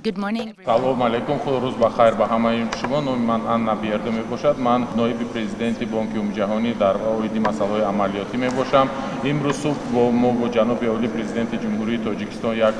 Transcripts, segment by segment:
Good morning. Салом алейкум, худ рӯз ба хайр ба ҳамаи шумо. Номи ман Анна Биердо мебошад. Ман ноиби президенти Бонки Умумиҷаҳонӣ дар оиди масъалаҳои амалиётӣ мебошам. Имрӯз субҳ бо мо бо ҷаноби олӣ, президенти Ҷумҳурии Тоҷикистон, як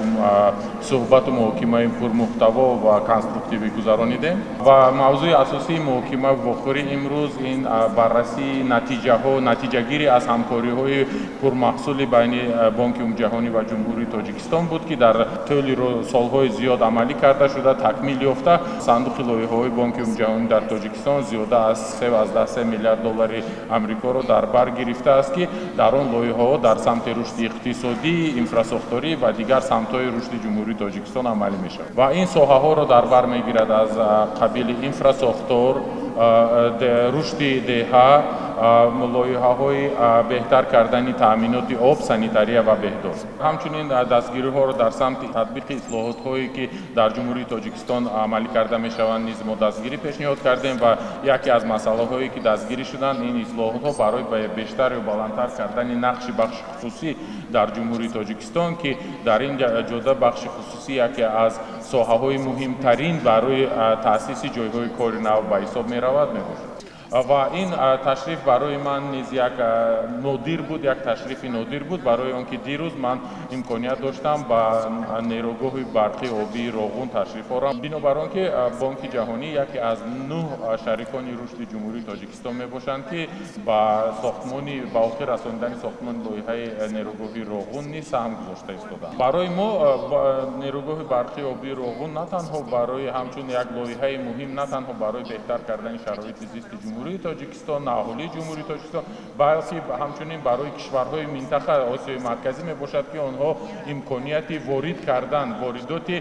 суҳбату муҳокимаи пурмуҳтаво ва конструктивӣ гузаронидем ва мавзӯи асосии муҳокима, вохӯрӣ имрӯз ин баррасии натиҷаҳо, натиҷагирӣ аз ҳамкориҳои пурмаҳсули байни Бонки Умумиҷаҳонӣ ва Ҷумҳурии Тоҷикистон буд, ки дар тӯли солҳои зиёд амалӣ карда шуда, такмил ёфта. Сандуқи лоиҳаҳои Бонки Умумиҷаҳонӣ дар Тоҷикистон зиёда аз 3,3 миллиард доллари Амрикоро дар бар гирифтааст, ки дар он лоиҳаҳо дар самти рушди иқтисодӣ, инфрасохторӣ ва дигар самтҳои рушди Ҷумҳурии Тоҷикистон амалӣ мешавад ва ин соҳаҳоро дар бар мегирад аз қабили инфрасохтор, рушди деҳа, лоиҳаҳои беҳтар кардани таъминоти об, санитария ва беҳдошт. Ҳамчунин дастгириҳоро дар самти татбиқи ислоҳотҳое, ки дар Ҷумҳурии Тоҷикистон амалӣ карда мешаванд, низ мо дастгирӣ пешниҳод кардем ва яке аз масъалаҳое, ки дастгирӣ шуданд, ин ислоҳотҳо барои бештар ё баландтар кардани нақши бахши хусусӣ дар Ҷумҳурии Тоҷикистон, ки дар ин ҷода бахши хусусӣ яке аз соҳаҳои муҳимтарин барои таъсиси ҷойҳои кори нав ба ҳисоб меравад, мебошад. Ва ин ташриф барои ман низ як нодир буд, як ташрифи нодир буд, барои он ки дирӯз ман имконият доштам ба нерӯгоҳи барқи обии Роғун ташриф орам. Бинобар он ки Бонки Ҷаҳонӣ яке аз нӯҳ шарикони рушди Ҷумҳурии Тоҷикистон мебошанд, ки ба сохтмони, ба охир расонидани сохтмони лоиҳаи нерӯгоҳи Роғун низ саҳм гузошта истодаанд. Барои мо нерӯгоҳи барқи обии Роғун на танҳо барои ҳамчун як лоиҳаи муҳим, на танҳо барои беҳтар кардани шароити зисти Ҷумҳурии Тоҷикистон, аҳолии Ҷумҳурии Тоҷикистон, балки ҳамчунин барои кишварҳои минтақа, Осиёи Марказӣ мебошад, ки онҳо имконияти ворид кардан, воридоти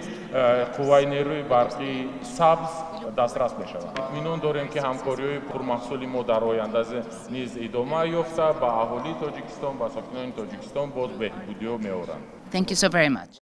қувваи нерӯи барқи сабз дастрас мешаванд. Итминон дорем, ки ҳамкориҳои пурмаҳсули мо дар оянда низ идома ёфта, ба аҳолии Тоҷикистон, ба сокинони Тоҷикистон боз беҳбудиҳо меоранд. Thank you so very much.